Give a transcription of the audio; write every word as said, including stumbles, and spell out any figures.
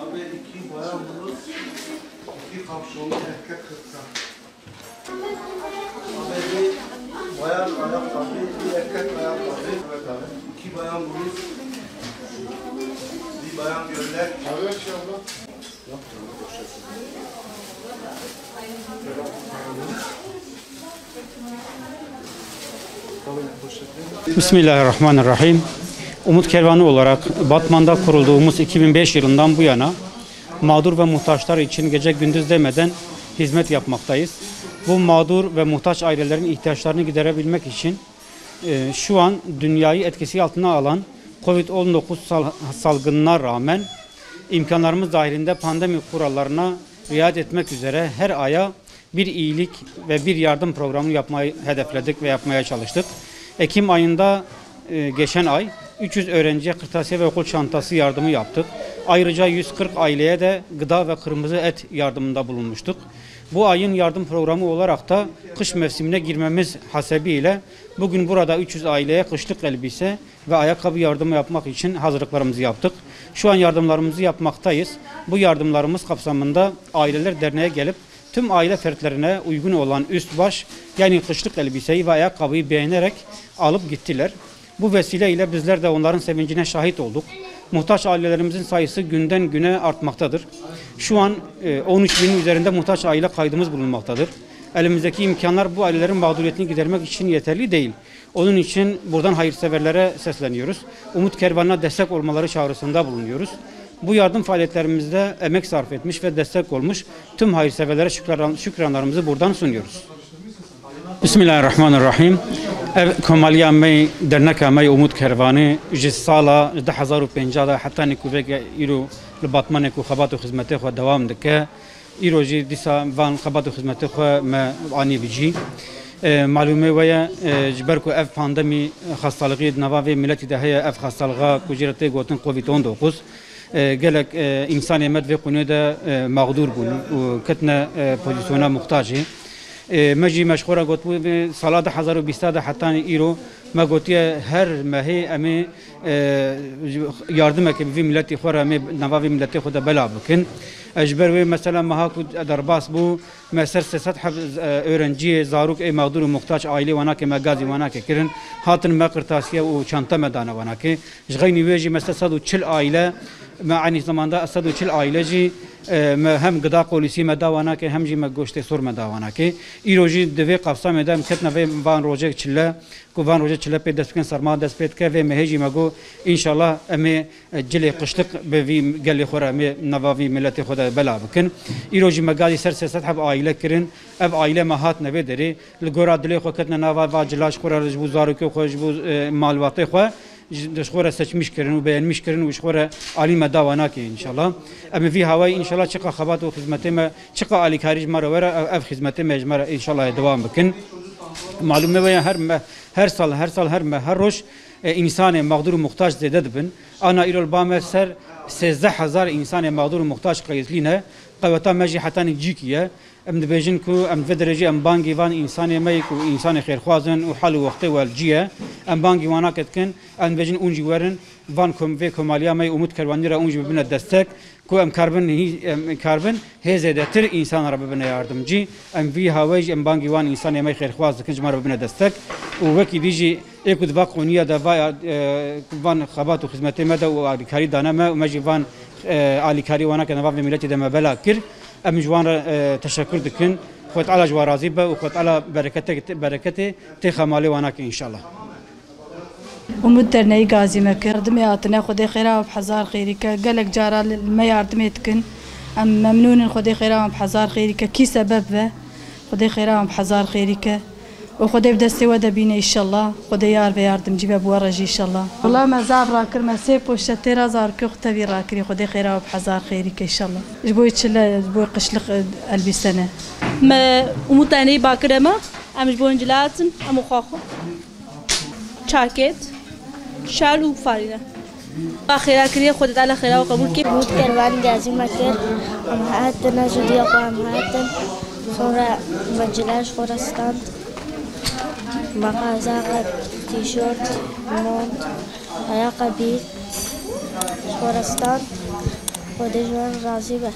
Abi, iki bayan bluz, iki kapşonlu erkek hırka. Abi, bir bayan ayakkabı, bir erkek ayakkabı. Evet abi. İki bayan bluz, bir bayan gömlek. Abi, şey abla. Bismillahirrahmanirrahim. Umut Kervanı olarak Batman'da kurulduğumuz iki bin beş yılından bu yana mağdur ve muhtaçlar için gece gündüz demeden hizmet yapmaktayız. Bu mağdur ve muhtaç ailelerin ihtiyaçlarını giderebilmek için, e, şu an dünyayı etkisi altına alan kovid on dokuz sal-, salgınına rağmen imkanlarımız dahilinde pandemi kurallarına riayet etmek üzere her aya bir iyilik ve bir yardım programı yapmayı hedefledik ve yapmaya çalıştık. Ekim ayında, e, geçen ay üç yüz öğrenciye kırtasiye ve okul çantası yardımı yaptık. Ayrıca yüz kırk aileye de gıda ve kırmızı et yardımında bulunmuştuk. Bu ayın yardım programı olarak da kış mevsimine girmemiz hasebiyle bugün burada üç yüz aileye kışlık elbise ve ayakkabı yardımı yapmak için hazırlıklarımızı yaptık. Şu an yardımlarımızı yapmaktayız. Bu yardımlarımız kapsamında aileler derneğe gelip tüm aile fertlerine uygun olan üst baş, yani kışlık elbiseyi ve ayakkabıyı beğenerek alıp gittiler. Bu vesileyle bizler de onların sevincine şahit olduk. Muhtaç ailelerimizin sayısı günden güne artmaktadır. Şu an, e, on üç binin üzerinde muhtaç aile kaydımız bulunmaktadır. Elimizdeki imkanlar bu ailelerin mağduriyetini gidermek için yeterli değil. Onun için buradan hayırseverlere sesleniyoruz. Umut Kervanı'na destek olmaları çağrısında bulunuyoruz. Bu yardım faaliyetlerimizde emek sarf etmiş ve destek olmuş tüm hayırseverlere şükran-, şükranlarımızı buradan sunuyoruz. Bismillahirrahmanirrahim. Ev komaliya me, derneka me Umut Kervanı ji sala du hezar û pêncî de heta nî ku veke îro li Batmanê ku xebat û xizmetê xwe dewam dike. Îro jî dîsa van xebat û xizmetê xwe me anî bi cî. E, malûmê we ye, e, ji ber ku ev pandemî, e, xestalixî di nava vê miletî de heye, ev xestalixa ku jê re tê gotin kovid on dokuz, e, gelek, e, însanê me di vê qûnê de, e, mexdûr bûn û ketine, e, pozîsyona muxtacê. E, me jî me ji xwe re gotibû, vê sala du hezar û bîst de hetanî îro me gotiye her mehê em ê e, yardimeke bi vî miletî xwe re em ê nava vî miletê xwe de bela bikin. E, ji ber wê mesela meha ku derbas bû, me ser sê sed heb, e, öğrenciyê, zarok ê mexdûr û muxtaç aîlê wanakê me gazî wanakê kirin. Hatin me qirtasiye û çanta me dane wanakê. Ji xeynî wê jî me ser sed û çil aîle, me aynî zamanda sed û çil aîle jî, e, me hem gida qolîsî me da wanakê, hem jî me goştê sor me da wanakê. Îro jî di vê qavsamê de em ketine vê van rojê çile. Ku van rojê çile pê dest bikin, serma dest pê dike, vê mehê jî me got, înşallah em ê, e, cilê qişlik bi vî gelê xwe re, em ê nava vî miletê xwe de bela bikin. Îro jî me gazî ser sê sed heb aîle kirin. Ev aîle me hatine vê derê. Li gora dilê xwe ketine nava va cila ji xwe re, ji bo zarokê xwe, ji bo, e, malbatê xwe, ji, ji xwe re seçmîş kirin û beğenmîş kirin û ji xwe re alî me dawa nake înşallah. Em ê vî hawayî înşallah çiqa xebat û xizmetê me, çiqa alîkarî ji me re were, ev, ev xizmetê me ji me re înşallah dewam bikin. Malûmê we ye her me, Her sal, her sal, her me, her roj, e, însanê mexdûr û muxtaç zêde dibin. Ana îro li ba me ser sêzdeh hezar însanê mexdûr û muxtaç qeyîslî ne. Qeweta me jî hetanî cîkî ye. Em dibêjin ku em vê derê jî em bangî van însanê me yê ku însanê xêrxwaz in û hal û wextê we li cî ye. Em bangî wana ke dikin, em dibêjin hûn jî werin van kom-, vê komaliya me yê Umut Kerwanî re hûn jî bibine destek. Ku em karibin hî-, em karibin hê zêdetir însanan re bibine yardimcî. Em vî hawayî jî em bangî wan însanê me xêrxwaz dikin, ji me re bibine destek. Û wekî dî jî ê ku di va qonûya de va, e, van xebat û xizmetê me de û alîkarî dane me û me jî van, e, alîkarî wana ke nava vê miletî de me bela kir. Em ji wan re, e, teşekur dikin. Xwedala ji wan razî be û Xwedala berekete, bereketê têxa malê wana ke înşallah. Umut Derneğî gazî me kir. Yardimê hatine, Xwedê xêra wan bi hezar xêrî ke. Gelek cara li me yardimê dikin. Em memnûn in, Xwedê xêra wan bi hezar xêrî ke. Kî sebeb be, Xwedê xêra wan bi hezar xêrî ke. û Xwedê bi destê we de bîne înşallah. Xwedê yar ve yardimcî ve bi we re jî înşallah. Wela me zaf rakir, me sê poşetê ra zarokê xwe tevî rakirî. Xwedê xêra we bi hezar xêrî ke înşallah. Ji bo çile, ji bo qişlik, e, elbîse ne. Me umû tenê bakire me, em ji bo hincile hatin, em û xwe xwe. Çaket, şal û farîne. Xweda xêra kiriye, Xwedê Teala xêra we qebûl ke. Mût kervan gazî me kir, em hatin, ez û diya xwe em hatin. Sonra me cila ji xwe re stand. Me qazaxa, tîşort, mont, ayakkabî ji xwe re stand. Xwedê ji we re razî be.